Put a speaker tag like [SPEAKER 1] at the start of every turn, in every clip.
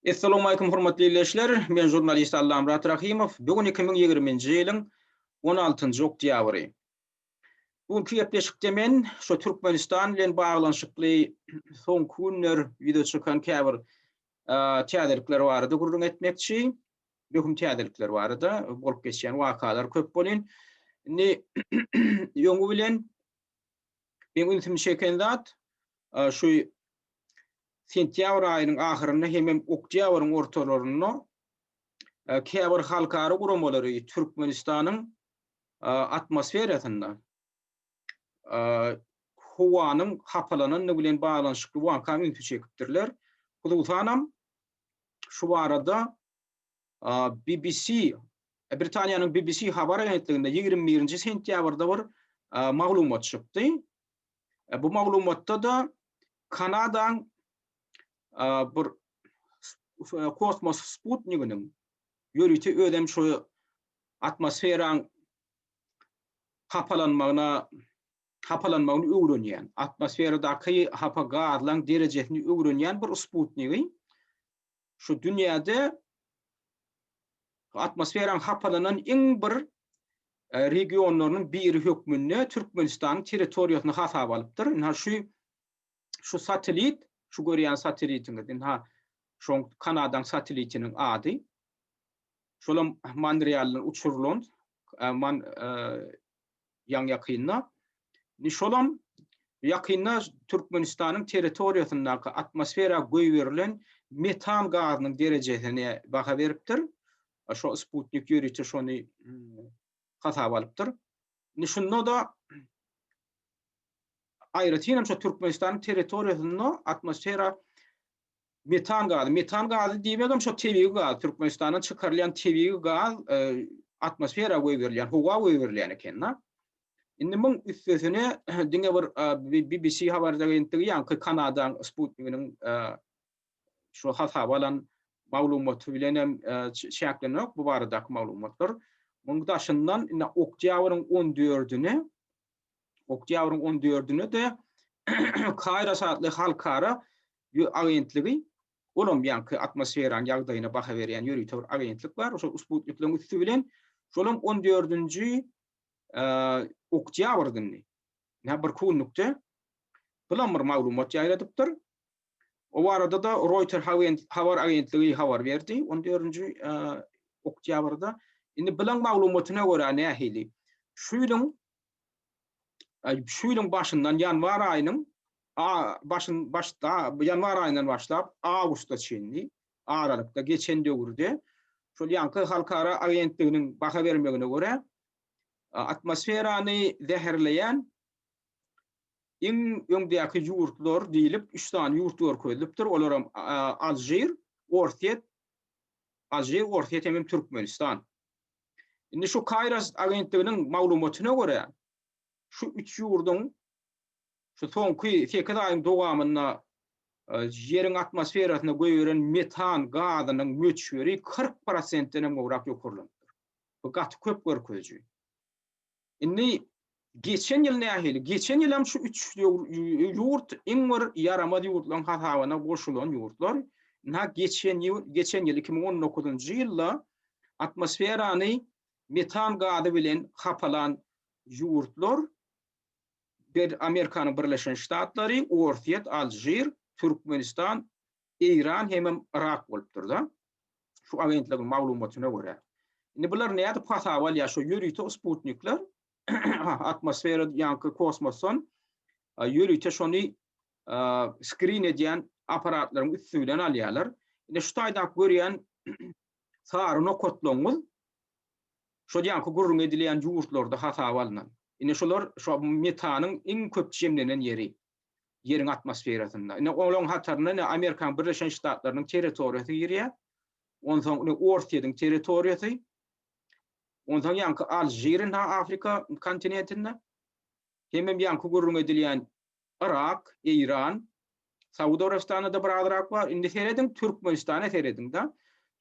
[SPEAKER 1] Essalawmalikum hormatly ildeşler, men žurnalist Allamyrat Rahymow. Bu gün 2020-nji ýylyň 16-njy oktýabry. Bu günki gepleşikde men şu Türkmenistan bilen baglanyşykly soňky günler ýüze çykan käbir täzelikler barada gürrüň etmekçi. Möhüm täzelikler barada bolup geçýän wakalar köp bolýan. Indi öňi bilen meň ünsümi çeken zat şu sentýabr aýynyň ahyrynda hemem oktýabryň ortalarynda käbir halkara guramalary Türkmenistanyň atmosferasynda howanyň hapalanandygy bilen baglanyşykly waka ünsi çekipdirler. Hususanam şu barada BBC, Britaniýanyň BBC habar agentliginde 21-nji sentýabrda bir maglumat çykdy. Bu maglumatda-da Kanadaň bir kosmos sputniginiň ýörite özem şu atmosferaň hapalanmagyna hapalanmagyny öwrenýän, atmosferadaky hapa gazlaň derejesini öwrenýän bir sputnigi şu dünýäde atmosferaň hapalanan iň bir regionlarynyň biri hökmünde Türkmenistanyň territoriýasyny hasaba alypdyr. Ynha şu şu satellit, şu görýän satellitiňiz, ynha şoň Kanadaň satellitiniň ady. Şolam Monrealdan uçurylan man ýaňy ýakynda. Indi şolam ýakynda Türkmenistanyň territoriýasyndaky atmosfera goýberilen metan gazynyň derejesine baha beripdir. Şo sputnik ýörite şony hasaba alypdyr. Indi şunda-da aýratyn hem şo Türkmenistanyň territoriýasynda atmosfera metan gazy, metan gazy diýmegem şo tebigy gaz, Türkmenistandan çykarylýan tebigy gaz atmosfera goýberilýän, howa goýberilýän eken-de. Indi muň üstesine diňe bir BBC habar agentligi ýaňky Kanadaň sputniginiň şu hasaba alan maglumaty bilen hem çäklenenok bu baradaky maglumatlar. Muň daşyndan indi oktýabryň on dördüne oktýabryň on dördüne-de Kairos atly halkara agentligi, olam ýaňky atmosferanyň ýagdaýyna baha berýän ýörite bir agentlik bar, şol sputnikleriň üsti bilen şolam on dördünji oktýabrda indi, ine bir günlükde bulam bir maglumat ýaýradypdyr. O barada-da Reuters habar agentligi habar berdi on dördünji oktýabrda. Indi bilaň maglumatyna görä nähili? Şu ýylyň şu ýylyň başyndan ýanwar aýynyň başyn başda ýanwar aýyndan başlap awgusta çenli aralykda geçen döwürde şol ýaňky halkara agentliginiň baha bermegine görä atmosferany zäherleýän Iň öňdäki ýurtlar diýlip üç sany ýurt görkezilipdir. Olaram Alžir, Orsýet, Alžir, Orsýet hemem Türkmenistan. Indi şu Kairos agentliginiň maglumatyna görä, şu üç ýurduň şu soňky sekiz aýyň dowamynda Ýeriň atmosferasyna goýberen metan gazynyň möçberi 40 prosentden hem gowrak ýokarlanypdyr. Bu gaty köp görkeziji. Indi geçen ýyl nähili? Geçen ýyl hem şu üç ýurt iň bir ýaramaz ýurtlaryň hasabyna goşulan ýurtlar. Ynha geçen ýyl, geçen ýyl 2019-njy ýylda atmosferany metan gazy bilen hapalan ýurtlar bir Amerikanyň Birleşen Ştatlary, Orsýet, Alžir, Türkmenistan, Eýran hemem Yrak bolupdyr-da. Şu agentligiň maglumatyna görä. Indi bular nädip hasaba alýar? Şu ýörite sputnikler atmosfera ýaňky kosmosdan ýörite şony skrin edýän apparatlaryň üsti bilen alýarlar. Indi şu taýdaky görýän sary nokatlaryňyz şol ýaňky gürrüň edilýän ýurtlarda hasaba alnan. Indi şular şu metanyň iň köp jemlenen ýeri. Ýeriň atmosferasynda. Ine, olaryň hataryna ine Amerikanyň Birleşen Ştatlarynyň territoriýasy girýär. Onsoň ine Orsýetiň territoriýasy. Onsoň ýaňky Alžir ine Afrika kontinentinde. Hemem ýaňky gürrüň edilýän Yrak, Eýran, Saud Arabystanda-da bir azrak bar. Indi serediň, Türkmenistana serediň-de.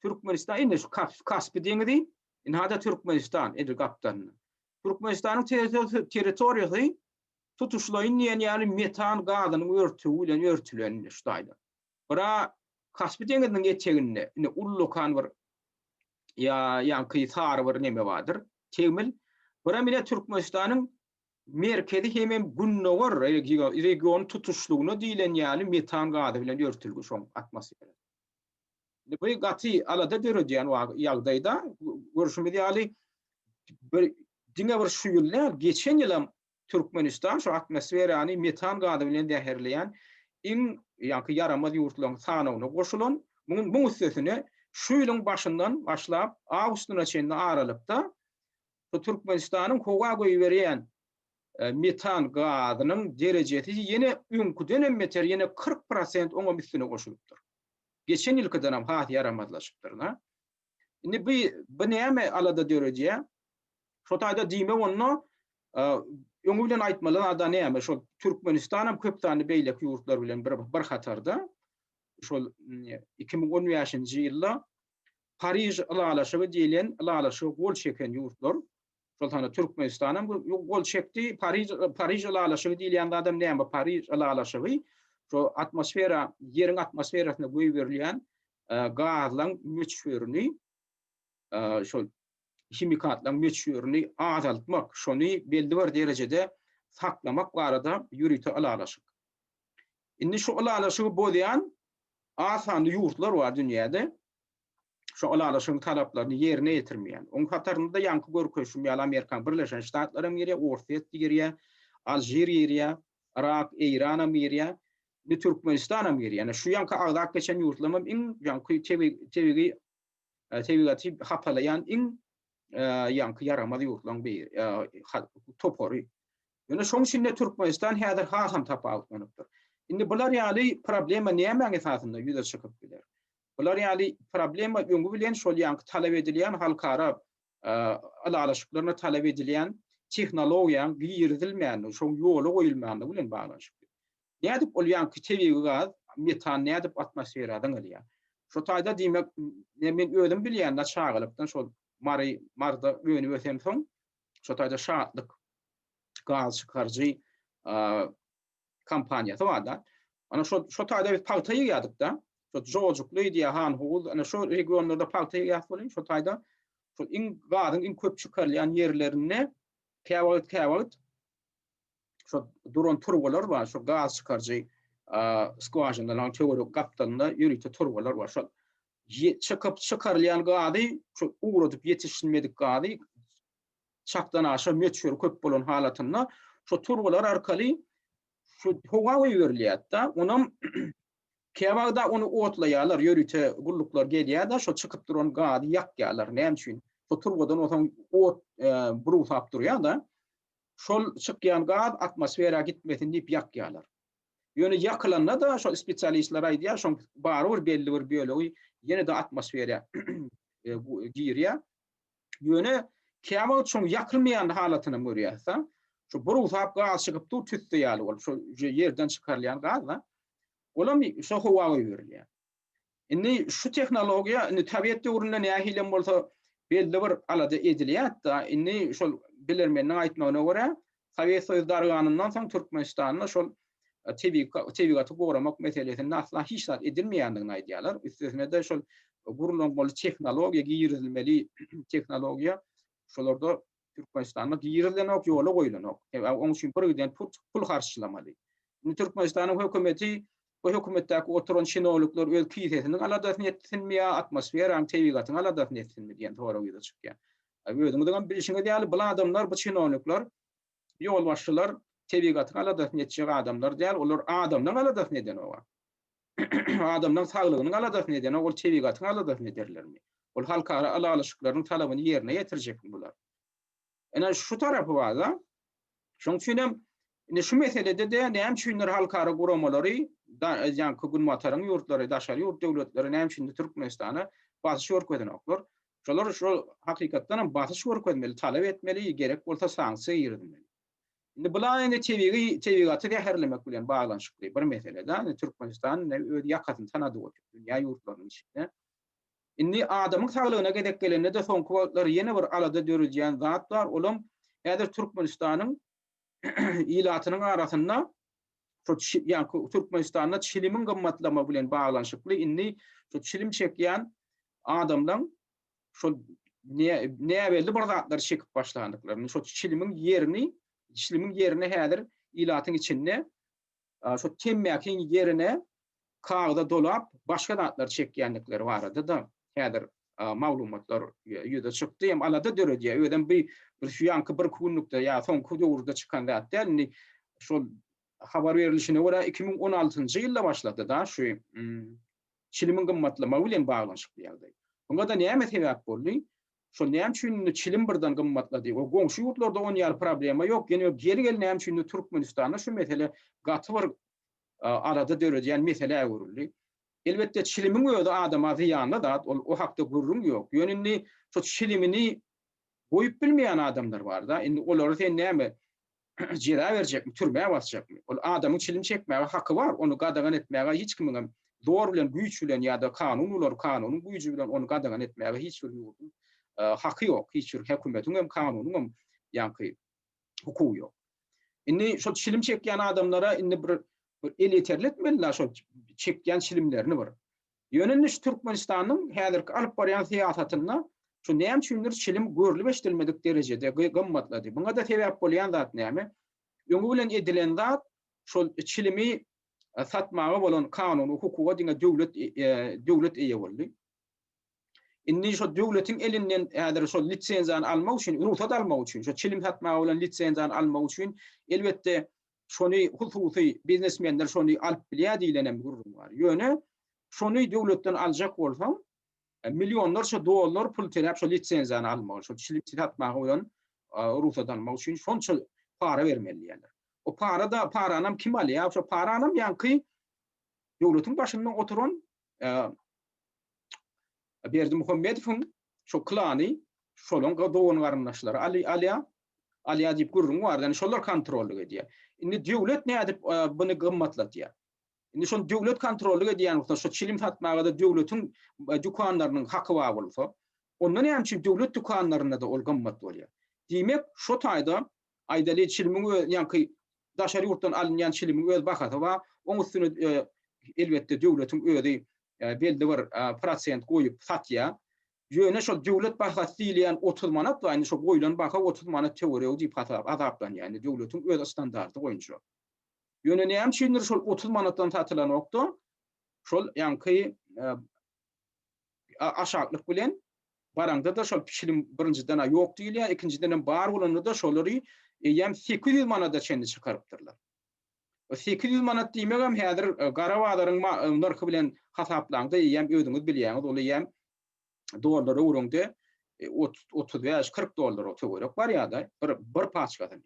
[SPEAKER 1] Türkmenistan indi şu Kaspi deňizi, ynha-da Türkmenistan edil gapdalynda. Türkmenistanyň territoriýasy tutuşlaýyn diýen ýaly metan gazynyň örtügi bilen örtülen indi şu taýda. Bira. Kaspi deňiziniň eteginde indi ullakan bir ýa ýaňky sary bir neme bardyr, tegmil. Birem ine Türkmenistanyň merkezi hemem gündogar regiony tutuşlygyna diýlen ýaly metan gazy bilen örtülgi şoň atmosfera. Indi bu gaty alada döredýän ýagdaýda görşümiz ýaly bir diňe bir şu ýyl däl, geçen ýylam Türkmenistan şu atmosferany metan gazy bilen zäherleýän iň ýaňky ýaramaz ýurtlaryň sanawyna goşulan. Munuň muň üstesine şu ýylyň başyndan başlap awgustyna çenli aralykda şu Türkmenistanyň howa goýberýän metan gazynyň derejesi ýene öňküdenem beter ýene 40 prosent oňam üstüne goşulypdyr. Geçen ýylkydanam has ýaramazlaşypdyr da. Indi bu bu näme alada döredýär? Şo taýda diýmek onda öňi bilen aýtmaly zada näme? Şol Türkmenistan hem köp sanly beýleki ýurtlar bilen bir bir hatarda şol 2015-nji ýylda Pariž ylalaşygy diýlen ylalaşyga gol çeken ýurtlar, şol sanda Türkmenistan hem gol çekdi. Pariž Pariž ylalaşygy diýilýän zadam näme? Pariž ylalaşygy şo atmosfera, ýeriň atmosferasyna goýberilýän gazlaryň möçberini şol himikatlaryň möçberini azaltmak, şony belli bir derejede saklamak barada ýörite ylalaşyk. Indi şu ylalaşygy bozýan az sanly ýurtlar bar dünýäde. Şu ylalaşygyň talaplaryny ýerine ýetirmeýän. Oň hatarynda ýaňky görkezişim ýaly Amerikanyň Birleşen Ştatlary hem girýär, Orsýet girýär, Alžir girýär, Yrak, Eýran hem girýär. Indi Türkmenistan hem girýär. Ýani şu ýaňky agzap geçen ýurtlaryň hem iň ýaňky tebigy tebigaty hapalaýan iň ýaňky ýaramaz ýurtlaryň biri, topary. Ýöne şoň içinde Türkmenistan häzir hasam tapawutlanypdyr. Indi bular ýaly problema nämäň esasynda ýüze çykyp biler? Bular ýaly problema öňi bilen şol ýaňky talap edilýän halkara ylalaşyklaryna talap edilýän tehnologiýaň girizilmänligi, şoň ýola goýulmanlygy bilen baglanyşykly. Nädip ol ýaňky tebigy gaz, metan nädip atmosfera zyňylýar? Şo taýda diýmek, men özüm bilýän-de çagalykdan şol Mary, Maryda önüp ösemsoň, şo taýda Şatlyk gaz çykaryjy kompaniýasy bar-da. Ana şo şo taýda biz pagta ýygýardyk-da. Şo Jojukly diýýär, Hanhowuz, ana şo regionlarda pagta ýygýas welin, şo taýda şol iň gazyň iň köp çykarylýan ýerlerinde käwagt käwagt şo duran turbalar bar, şo gaz çykaryjy skwažinalaryň töwerek gapdalynda ýörite turbalar bar. Şol çykyp çykarylýan gazy, şo ugradyp ýetişilmedik gazy çakdan aşa möçberi köp bolan halatynda şo turbalar arkaly şu howa goýberilýär-de, onam käwagtda ony otlaýarlar, ýörite gulluklar gelýär-de, şo çykyp duran gazy ýakýarlar. Näme üçin? Şo turbadan onsoň ot burugsap durýar-da, şol çykýan gaz atmosfera gitmesin diýip ýakýarlar. Ýöne ýakylanda-da şol spesialistler aýdýar, şoň barybir belli bir bölegi ýene-de atmosfera girýär. Ýöne käwagt şoň ýakylmaýan halatynam görýäs-de. Şu burugsap gaz çykyp dur tüsse ýaly bolup, şu ýerden çykarylýan gaz-da. Olam şo howa goýberilýär. Indi şu tehnologiýa indi sowet döwründe nähilem bolsa belli bir alada edilýärdi-de, indi şol bilermeniniň aýtmagyna görä, Sowet Soýuzy darganyndan soň Türkmenistanda şol tebigy tebigaty goramak meselesinde asla hiç zat edilmeýändigini aýdýarlar. Üstesine-de şol gurulmaly tehnologiýa girizilmeli tehnologiýa şolarda Türkmenistanda girizilenok, ýola goýulanok. Sebäbi oň üçin bir giden pul, pul harçlamaly. Indi Türkmenistanyň hökümeti bu hökümetdäki oturan çinownikler öz kisesiniň aladasyny etsinmi ýa atmosferanyň, tebigatyň aladasyny etsinmi diýen sorag ýüze çykýar. Özüňiziň hem bilşiňiz ýaly, bu adamlar, bu çinownikler, ýolbaşçylar tebigatyň aladasyny etjek adamlar däl, olar adamlaryň aladasyny edenok. Adamlaryň saglygynyň aladasyny edenok, ol tebigatyň aladasyny ederlermi? Ol halkara ylalaşyklarynyň talabyny ýerine ýetirjekmi bular? Ine şu tarapy bar-da. Şonuň üçin hem indi şu meselede-de näme üçindir halkara guramalary, ýaňky günbataryň ýurtlary, daşary ýurt döwletleri näme üçindir Türkmenistana basyş görkezenoklar. Şolar şu hakykatdan hem basyş görkezmeli, talap etmeli, gerek bolsa sanksiýa girizmeli. Indi bular indi tebigy tebigaty zäherlemek bilen baglanyşykly bir mesele-de. Indi Türkmenistan indi öz ýakasyny tanadyp otyr dünýä ýurtlarynyň içinde. Indi adamyň saglygyna gezek gelende-de soňky wagtlar ýene bir alada döredýän zat bar, olam häzir Türkmenistanyň ilatynyň arasynda. Şo ýaňky Türkmenistanda çilimiň gymmatlamagy bilen baglanyşykly indi şo çilim çekýän adamlaň şol näbelli bir zatlary çekip başlandyklaryny, şo çilimiň ýerini, çilimiň ýerine häzir ilatyň içinde şo temmäkiň ýerine kagyza dolap başga zatlary çekýändikleri barada-da häzir maglumatlar ýüze çykdy. Hem alada döredýär. Özem bir bir şu ýaňky bir günlükde ýa soňky döwürde çykan zat däl. Indi şol habar berilişine görä 2016-njy ýylda başlady-da şu çilimiň gymmatlamagy bilen baglanyşykly ýagdaý. Muňa-da näme sebäp boldy? Şol näme üçin indi çilim birden gymmatlady? O goňşy ýurtlarda on ýaly problema ýok. Ýene gel-gel näme üçin indi Türkmenistanda şu mesele gaty bir alada döredýän meselä öwrüldi. Elbetde çilimiň özi adama zyýanly zat, ol o hakda gürrüň ýok. Ýöne indi şu çilimini goýup bilmeýän adamlar bar-da. Indi olary sen näme jeza berjekmi, türmä basjakmy? Ol adamyň çilim çekmäge haky bar, ony gadagan etmäge hiç kimiňem zor bilen, güýç bilen ýa-da kanun ular, kanunyň güýji bilen ony gadagan etmäge hiç bir ýurduň haky ýok, hiç bir hökümetiň hem, kanunyň hem ýaňky hukugy ýok. Indi şol çilim çekýän adamlara indi bir bir elýeterli etmeli-la şol çekýän çilimlerini bir. Ýöne indi şu Türkmenistanyň häzirki alyp barýan syýasatynda şu näme üçindir çilim görlüp-eşidilmedik derejede gymmatlady. Muňa-da sebäp bolýan zat näme? Öňi bilen edilen zat şol çilimi satmaga bolan kanuny hukuga diňe döwlet döwlet eýe boldy. Indi şo döwletiň elinden häzir şol lisenziýany almak üçin, rugsat almak üçin, şo çilim satmaga bolan lisenziýany almak üçin elbetde şony hususy biznesmenler şony alyp bilýär diýlen hem gürrüň bar. Ýöne şony döwletden aljak bolsaň, millionlarça dollar pul töläp şo lisenziýany almaly, şo çilim satmaga bolan rugsat almak üçin şonça para bermeli diýýärler. O para da paranam kim alýar? Şo paranam ýaňky döwletiň başynda oturan Berdimuhamedowyň şo klany, şolaň dogan-garyndaşlary alýar, alýar diýip gürrüň bar. Ýani şolar kontrollyk edýär. Indi döwlet nädip buny gymmatlatýar? Indi şony döwlet kontrollyk edýän bolsa, şo çilim satmaga-da döwletiň dükanlarynyň haky bar bolsa, onda näme üçin döwlet dükanlarynda-da ol gymmat bolýar? Diýmek, şo taýda aýdaly çilimiň öz ýaňky daşary ýurtdan alynýan çilimiň öz bahasy bar. Oň üstüne elbetde döwletiň özi belli bir prosent goýup satýar. Ýöne şol döwlet bahasy diýilýän 30 manat bar, indi şo goýlan baha 30 manat töweregi diýip hasap hasaplanýar, indi döwletiň öz standarty boýunça. Ýöne näme üçindir şol 30 manatdan satylanokda, şol ýaňky aşaklyk bilen baraňda-da şol çilim birinjiden-ä ýok diýilýär, ikinjiden hem bar bolanda-da şolary eýýäm 800 manada çenli çykarypdyrlar. 800 manat diýmegem häzir gara bazaryň nyrhy bilen hasaplaňda eýýäm özüňiz bilýäňiz, ol eýýäm dollara öwreňde 35-40 dollara töwerek barýar-da bir bir paçkasyny.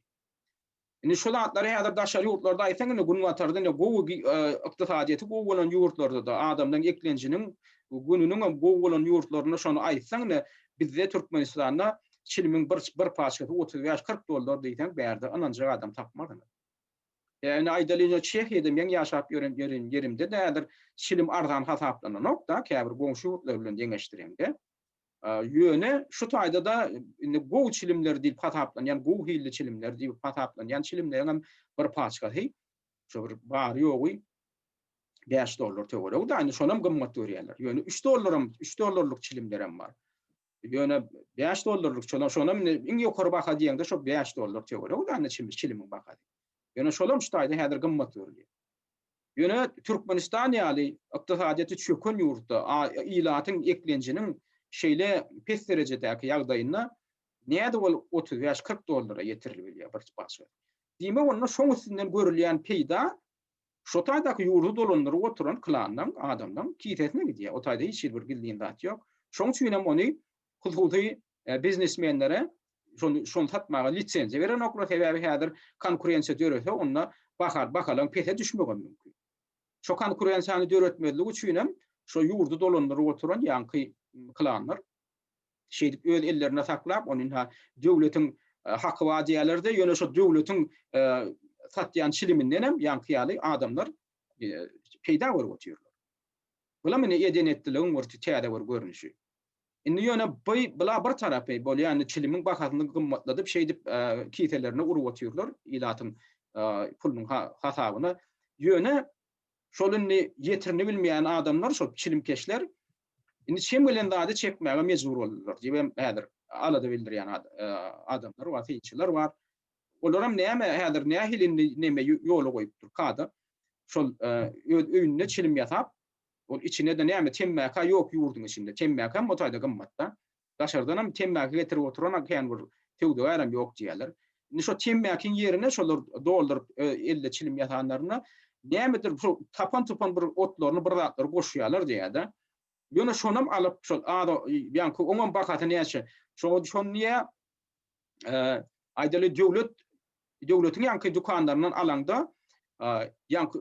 [SPEAKER 1] Indi şu zatlary häzir daşary ýurtlarda aýtsaň indi günbatarda indi gowy ykdysadyýeti gowy bolan ýurtlarda-da adamlaryň eklenjiniň gününiň hem gowy bolan ýurtlarynda şony aýtsaň indi bizde Türkmenistanda çilimiň bir bir paçkasy 35-40 dollar diýseň bärde ynanjak adam tapmarsyňyz. Ýa indi aýdaly indi Çehiýada meň ýaşap ýören ýerim ýerimde-de häzir çilim arzan hasaplananok-da käbir goňşy ýurtlar bilen deňeşdireňde. Ýöne şu taýda-da indi gowy çilimler diýlip hasaplanýan, gowy hilli çilimler diýip hasaplanýan çilimleriň hem bir paçkasy şo bir bary-ýogy 5 dollar töweregi-de, indi şonam gymmat görýärler. Ýöne 3 dollaram, 3 dollarlyk çilimlerem bar. Ýöne 5 dollarlyk şona şonam indi iň ýokary baha diýeňde şo 5 dollar töweregi da indi çilimiň bahasy. Ýöne şolam şu taýda häzir gymmat görülýär. Ýöne Türkmenistan ýaly ykdysadyýeti çöken ýurtda ilatyň eklenjiniň şeýle pes derejedäki ýagdaýynda nädip ol 35-40 dollara ýetirilip bilýär bir paçka. Diýmek onda şoň üstünden görülýän peýda Şo taýdaky ýurdy dolandyryp oturan klanlaň, adamlaň kisesine gidýär. O taýda hiç hili bir gizlin zat ýok. Şoň üçin hem ony hususy biznesmenlere şony şony satmaga lisenziýa berenoklar. Sebäbi häzir konkurensiýa dörese, onda baha bahalaryň pese düşmegi hem mümkin. Şo konkurensiýany döretmezlik üçin hem şo ýurdy dolandyryp oturan ýaňky klanlar şeýdip öz ellerinde saklap, ony ynha döwletiň haky bar diýýärler-de, ýöne şo döwletiň satýan çiliminden hem ýaňky ýaly adamlar peýda görüp otyrlar. Bulam ine eden-etdiligiň bir täze bir görnüşi. Indi ýöne bu bula bir tarapy bolýar, indi çilimiň bahasyny gymmatladyp şeýdip kiselerine urup otyrlar ilatyň pulunyň hasabyna. Ýöne şol indi ýetirini bilmeýän adamlar, şol çilimkeşler indi çem gelen zady çekmäge mejbur boldular diýip hem häzir alada bildirýän adamlar bar, synçylar bar. Olaram näme häzir nähili indi neme ýola goýupdyr kada. Şol öz öýünde çilim ýasap, ol içine-de näme temmäkä ýok ýurduň içinde. Temmäki hem o taýda gymmat-da. Daşardanam temmäki getirip oturan kän bir söwdagärem ýok diýýärler. Indi şo temmäkiň ýerine şolar dolduryp elde çilim ýasanlarynda nämedir şo tapan-tupan bir otlaryny bir zatlary goşýarlar diýýär-de. Ýöne şonam alyp şol az ýaňky oňam bahasy näçe? Şoňa şony diýýär aýdaly döwlet döwletiň ýaňky dükanlaryndan alaňda ýaňky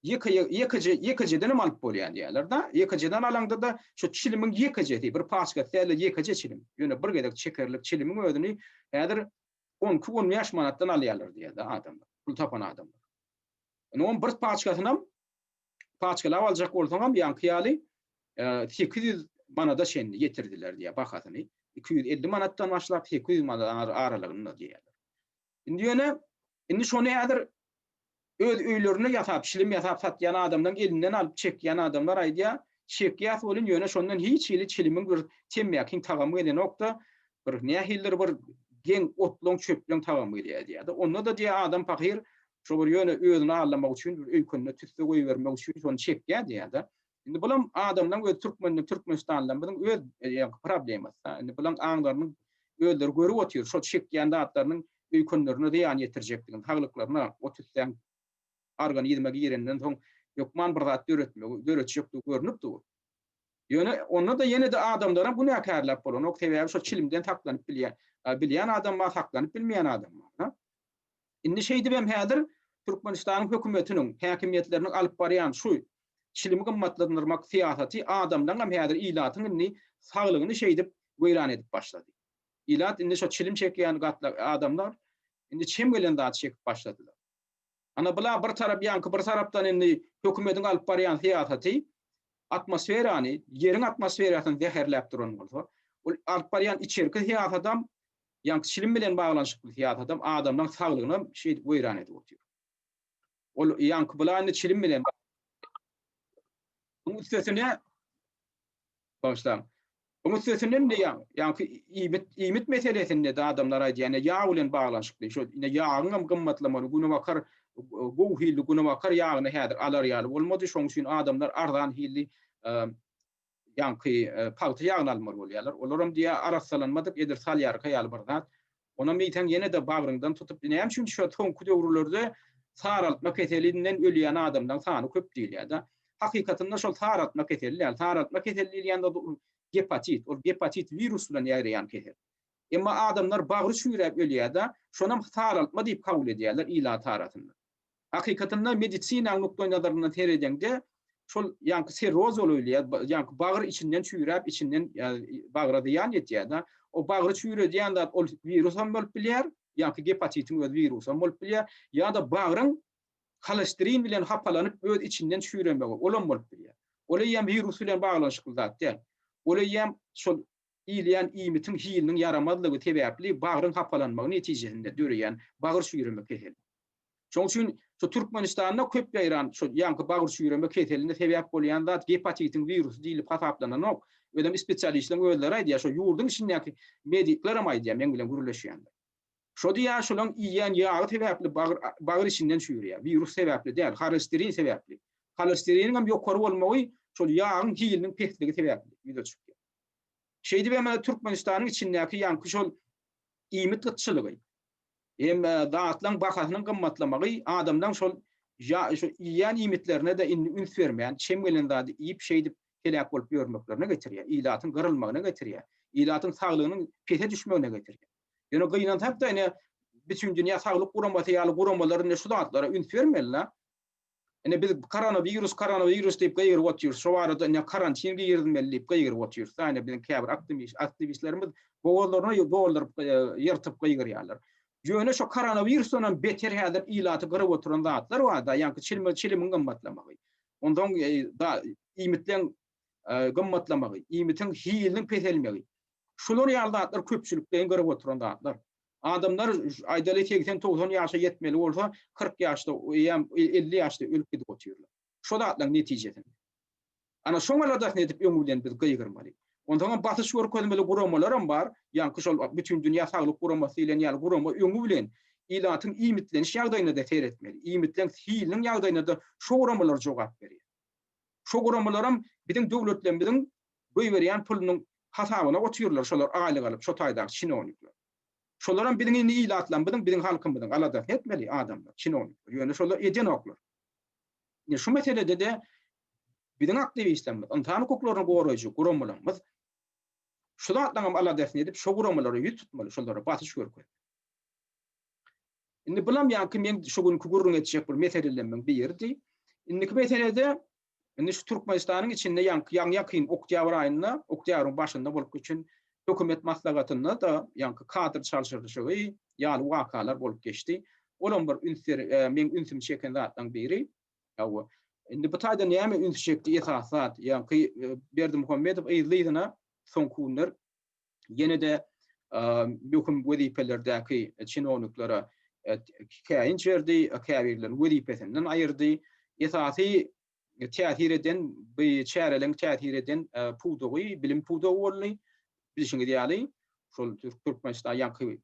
[SPEAKER 1] Ýeke ýekeje ýekejedenem alyp bolýar diýýärler-de. Ýekejeden alaňda-da şu çilimiň ýekejesi, bir paçkasy däl-de ýekeje çilim. Ýöne bir gezek çekerlik çilimiň özüni häzir on iki, on bäş manatdan alýarlar diýýär-de adamlar, pul tapan adamlar. Indi onuň bir paçkasynam paçkalap aljak bolsaňam ýaňky ýaly 800 manada çenli ýetirdiler diýýär bahasyny. 250 manatdan başlap 800 manat aralygynda diýýärler. Indi ýöne indi şony häzir Öz öýlerinde ýasap, çilim ýasap satýan adamlaryň elinden alyp çekýän adamlar aýdýar, çekýäs welin ýöne şondan hiç hili çilimiň bir temmäkiň tagamy gelenok-da, bir nähilidir bir geň otlaň, çöpleň tagamy gelýär diýýär-de. Onda-da diýýär adam pahyr şo bir ýöne özüni aldamak üçin bir öýkenine tüsse goýbermek üçin şony çekýär diýýär-de. Indi bulam adamlaryň öz türkmeniň, türkmenistanlylaryň öz ýaňky problemasy-da. Indi bulaň aňlarynyň özleri görüp otyr, şo çekýän zatlarynyň öýkenlerine zyýan ýetirjekdigini, saglyklaryna o tüssäň organizme girenden soň hökman bir zat döretmegi, döretjekdigi görnüp dur. Ýöne onda-da ýene-de adamlaram günäkärläp bolanok, sebäbi şo çilimden saklanyp bilýän, bilýän adam bar, saklanyp bilmeýän adam bar. Indi şeýdibem häzir Türkmenistanyň hökümetiniň, häkimiýetleriniň alyp barýan şu çilimi gymmatlandyrmak syýasaty adamlaryňam häzir ilatyň indi saglygyny şeýdip weýran edip başlady. Ilat indi şo çilim çekýän gatlak adamlar indi çem gelen zady çekip başladylar. Ana bula bir tarap ýaňky bir tarapdan indi hökümediň alyp barýan syýasaty atmosferany, ýeriň atmosferasyny zäherläp duran bolsa, ol alyp barýan içerki syýasatam ýaňky çilim bilen baglanyşykly syýasatam adamlaryň saglygyny şeýdip weýran edip otyr. Ol ýaňky bula indi çilim bilen Muň üstesine Bagyşlaň. Onuň üstesinden de ýaňky iýmit, iýmit meselesinde-de adamlar aýdýar, ine ýag bilen baglanyşykly. Şo ine ýagyň hem gymmatlamagy, günebakar gowy hilli günebakar ýagyny häzir alar ýaly bolmady. Şonuň üçin adamlar arzan hilli ýaňky pagta ýagyny almaly bolýarlar. Olaram diýýär arassalanmadyk edil salýarka ýaly bir zat. Onam diýseň ýene-de bagryňdan tutup, näme üçin şu soňky döwürlerde saraltma keselinden ölýän adamlaryň sany köp diýilýär-de. Hakykatynda şol saraltma keseli däl. Saraltma keseli diýilýän zat ol gepatit. Ol gepatit wirus bilen ýaýraýan kesel. Emma adamlar bagry çüýräp ölýär-de, şonam saraltma diýip kabul edýärler ilat arasynda. Hakykatynda medisinaň nukdaýnazaryndan seredeňde, şol ýaňky sirroz bolup ölýär, ýaňky bagyr içinden çüýräp, içinden bagyra zyýan ýetýär-de. O bagry çüýredýän zat ol wirusam bolup bilýär, ýaňky gepatitiň özi wirusam bolup bilýär, ýa-da bagryň holesterin bilen hapalanyp öz içinden çüýremegi, olam bolup bilýär. Ol eýýäm wirus bilen baglanyşykly zat däl. Ol eýýäm şol iýilýän iýmitiň hiliniň ýaramazlygy sebäpli bagryň hapalanmagy netijesinde döreýän bagyr çüýreme keseli. Şonuň üçin şu Türkmenistanda köp ýaýran şu ýaňky bagyr çüýreme keseline sebäp bolýan zat gepatitiň wirusy diýlip hasaplananok. Özem spesialistleriň özleri aýdýar, şo ýurduň içindäki mediklerem aýdýar, meň bilen gürleşýänler. Şo diýýär, şolaň iýýän ýagy sebäpli bagyr bagyr içinden çüýrýär. Wirus sebäpli däl, holesterin sebäpli. Holesteriniň hem ýokary bolmagy şol ýagyň hiliniň pesligi sebäpli ýüze çykýar. Şeýdip hem Türkmenistanyň içindäki ýaňky şol iýmit gytçylygy, Hem zatlaryň bahasynyň gymmatlamagy adamlaryň şol şo iýýän iýmitlerine-de indi üns bermän, çem gelen zady iýip, şeýdip heläk bolup ýörmeklerine getirýär, ilatyň gyrylmagyna getirýär, ilatyň saglygynyň pese düşmegine getirýär. Ýöne gynansak-da ine Bütindünýä saglyk guramasy ýaly guramalar indi şu zatlara üns bermeli-la. Ine biz koronawirus, koronawirus diýip gygyryp otyrys. Şo barada ine karantin girizmeli diýip gygyryp otyrys. Da ine biziň käbir aktiwistlerimiz bogazlaryna dolduryp ýyrtyp gygyrýarlar. Ýöne şo koronawirusdan hem beter häzir ilaty gyryp oturan zatlar bar da, ýaňky çilime çilimiň gymmatlamagy. Onsoň da iýmitleň gymmatlamagy, iýmitiň hiliniň peselmegi. Şular ýaly zatlar köpçülikleýin gyryp oturan zatlar. Adamlar aýdaly 80-90 ýaşa ýetmeli bolsa, 40 ýaşda eýýäm 50 ýaşda ölüp gidip otyrlar. Şo zatlaryň netijesinde. Ana şoň aladasyny edip öňi bilen biz gygyrmaly. Onsoňam basyş görkezmeli guramalaram bar. Ýaňky şol Bütindünýä Saglyk Guramasy diýlen ýaly gurama öňi bilen ilatyň iýmitleniş ýagdaýyna-da seretmeli. Iýmitleň hiliniň ýagdaýyna-da şo guramalar jogap berýär. Şo guramalaram biziň döwletlerimiziň goýberýän pulunyň hasabyna otyrlar şolar aýlyk alyp şo taýdaky çinownikler. Şolaram biziň indi ilatlarymyzyň, biziň halkymyzyň aladasyny etmeli adamlar, çinownikler. Ýöne şolar edenoklar. Indi şu meselede-de biziň aktiwistlerimiz, ynsan hukuklaryny goraýjy guramalarymyz şu zatlaryň aladasyny edip, şo guramalara ýüz tutmaly, şolara basyş görkezmeli. Indi bulam ýaňky men şu günki gürrüň etjek bir meselelerimiň biridi. Indiki meselede indi şu Türkmenistanyň içinde ýaňky ýaňy ýakyn oktýabr aýynda, oktýabryň başynda bolup geçen hökümet maslahatynda-da ýaňky kadr çalşyrylyşygy ýaly wakalar bolup geçdi. Olam bir üns meň ünsümi çeken zatlaryň biri. Hawa. Indi bu taýda näme ünsi çekdi esasy zat? Ýaňky Berdimuhamedow yzly-yzyna soňky günler ýene-de möhüm wezipelerdäki çinowniklere käýinç berdi, käbirlerini wezipesinden aýyrdy. Esasy täsir eden, bu çäreleriň täsir eden pudagy bilim pudagy boldy. Bilşiňiz ýaly, şol Türkmenistan ýaňky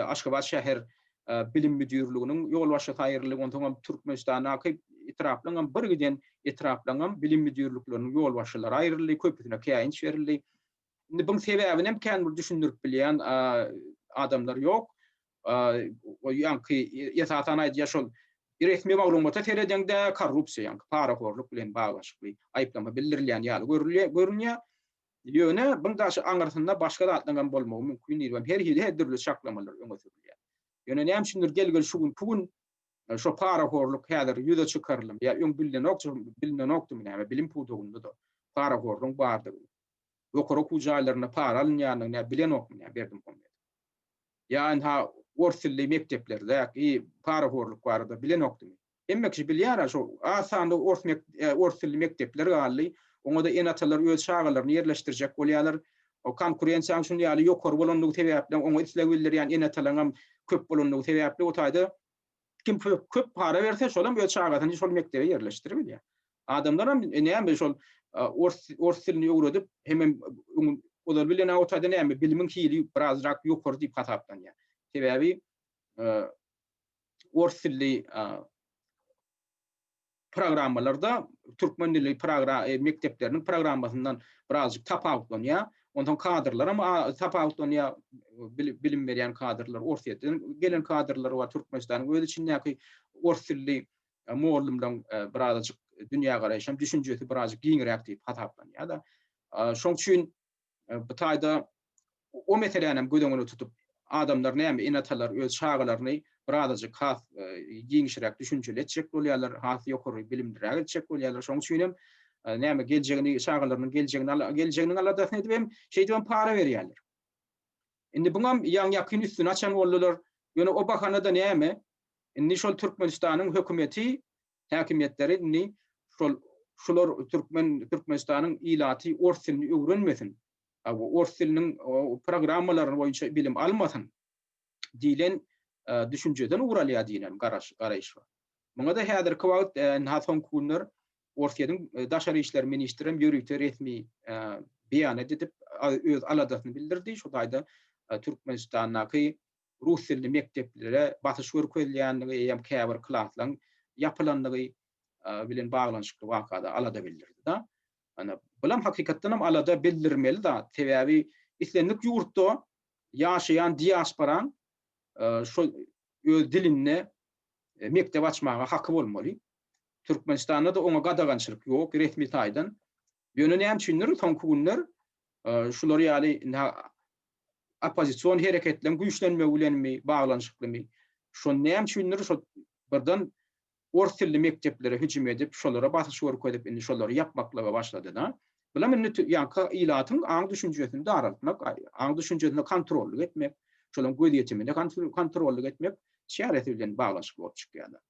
[SPEAKER 1] Aşgabat şäher bilim müdirliginiň ýolbaşçysy aýryldy. Onsoňam Türkmenistandaky etraplaryňam bir giden etraplaryňam bilim müdirlikleriniň ýolbaşçylary aýryldy, köpüsine käýinç berildi. Indi buň sebäbini hem kän bir düşündirip bilýän adamlar ýok. O ýaňky esasan aýdýar şol resmi maglumata seredeňde korrupsiýa ýaňky parahorluk bilen baglanyşykly aýyplama bildirilýän ýaly görülýär, görünýär. Ýöne buň daşy aňyrsynda başga zatlaryň hem bolmagy mümkin diýip hem her hili her dürli çaklamalar öňe sürülýär. Ýöne näme üçindir gel-gel şu günki gün şo parahorluk häzir ýüze çykaryldy ýa öň bilinenok, bilinenokdymy näme bilim pudagynda-da parahorlugyň bardygy. Ýokary okuw jaýlarynda para alynýanyny nä bilenokmy nä Berdimuhamedow? Ýa ynha ors dilli mekdeplerdäki parahorluk barada bilenokdymy? Hemme kişi bilýär-ä şo az sanly ors ors dilli mekdepler galdy. Oňa-da ene-atalar öz çagalaryny ýerleşdirjek bolýarlar. O konkurensiýanyň şuny ýaly ýokary bolandygy sebäpli, oňa isleg bildirýän ene-atalaryňam köp bolandygy sebäpli o taýda kim köp para berse, şolam öz çagasyny şol mekdebe ýerleşdirip bilýär. Adamlaram näme şol ors ors dilini öwredip hemem ozal bilen o taýda näme bilimiň hili birazrak ýokary diýip hasaplanýar. Sebäbi ors dilli programmalarda türkmen dilli mekdepleriniň programmasyndan birazjyk tapawutlanýar. Onsoň kadrlaram tapawutlanýar, bilim berýän kadrlar Orsýetden gelen kadrlar bar, Türkmenistanyň öz içindäki ors dilli mugallymlaryň birazajyk dünýägaraýşy hem düşünjesi birazajyk giňräk diýip hasaplanýar-da. Şoň üçin bu taýda o meseläni hem göz öňünde tutup, adamlar näme, ene-atalar öz çagalaryny birazajyk has giňişräk düşünjeli etjek bolýarlar, has ýokary bilimliräk etjek bolýarlar. Şoň üçin hem näme geljegini, çagalarynyň geljegini, geljeginiň aladasyny edip hem şeýdip hem para berýärler. Indi buňam ýaňy-ýakyn üstüni açan boldular. Ýöne o bahana-da näme? Indi şol Türkmenistanyň hökümeti, häkimiýetleri indi şol şular türkmen Türkmenistanyň ilaty ors dilini öwrenmesin, ors diliniň programmalary boýunça bilim almasyn diýlen düşünjeden ugur alýar diýlen garaýyş bar. Muňa-da häzirki wagt ynha soňky günler Orsýetiň daşary işler ministri hem ýörite resmi beýanat edip, öz aladasyny bildirdi. Şu taýda Türkmenistandaky rus dilli mekdeplere basyş görkezilýändigi, eýýäm käbir klaslaryň ýapylandygy bilen baglanyşykly wakada alada bildirdi-de. Ana, bulam hakykatdan hem alada bildirmeli zat. Sebäbi islendik ýurtda ýaşaýan diasporaň şol öz dilinde mekdep açmaga haky bolmaly. Türkmenistanda-da oňa gadagançylyk ýok resmi taýdan. Ýöne näme üçindir soňky günler şular ýaly oppozision hereketleriň güýçlenmegi bilenmi baglanyşyklymy, şo näme üçindir şo birden ors dilli mekdeplere hüjüm edip, şolara basyş görkezip, indi şolary ýapmaklyga başlady-da. Bulam indi ýaňky ilatyň aň-düşünjesini daraltmak, aň-düşünjesine kontrollyk etmek, şolaryň gözýetimine kontrollyk etmek çäresi bilen baglanyşykly bolup çykýar-da.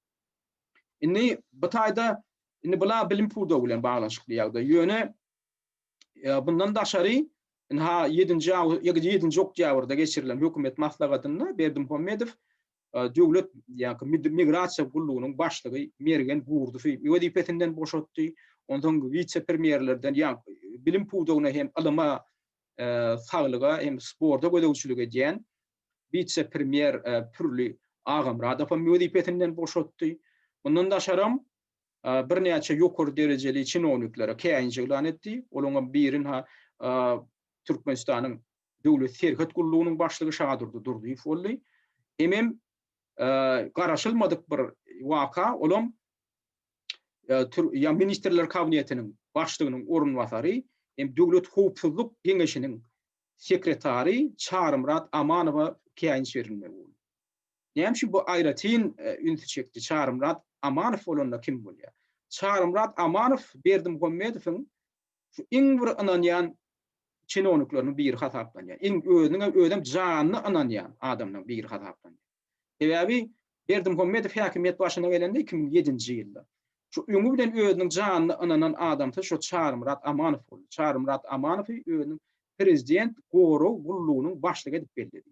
[SPEAKER 1] Indi bu taýda indi bula bilim pudagy bilen baglanyşykly ýagdaý. Ýöne bundan daşary. Ynha, ýedinji ýedinji oktýabrda geçirilen hökümet maslahatynda Berdimuhamedow döwlet ýa-da migrasiýa gullugynyň başlygy Mergen Gurdowy wezipesinden boşatdy. Onsoň wise-premýerlerden ýa bilim pudagyna hem ylyma, saglyga hem sporta gözegçilik edýän wise-premýer Pürli Agamyradowam wezipesinden boşatdy. Mundan daşaram birnäçe ýokary derejeli çinowniklere käýinç yglan etdi. Olaryň biri Türkmenistanyň Döwlet serhet gullugynyň başlygy Şadurdy Durdyýew boldy. Hemem garaşylmadyk bir waka, olam ýa Ministrler Kabinetiniň başlygynyň orunbasary hem Döwlet howpsuzlyk geňeşiniň sekretary Çarymyrat Amanowa käýinç berilmegi boldy. Näme üçin bu aýratyn ünsi çekdi? Çarymyrat Amanow bolanda kim bolýar? Çarymyrat Amanow Berdimuhamedowyň şu iň bir ynanýan çinownikleriniň biri hasaplanýar. Iň özüniň özem janyna ynanýan adamlaryň biri hasaplanýar. Sebäbi Berdimuhamedow häkimiýet başyna gelende 2007-nji ýylda şu öňi bilen özüniň janyna ynanan adamsy şu Çarymyrat Amanow boldy. Çarymyrat Amanowy özüniň prezident gorag gullugynyň başlygy edip belledi.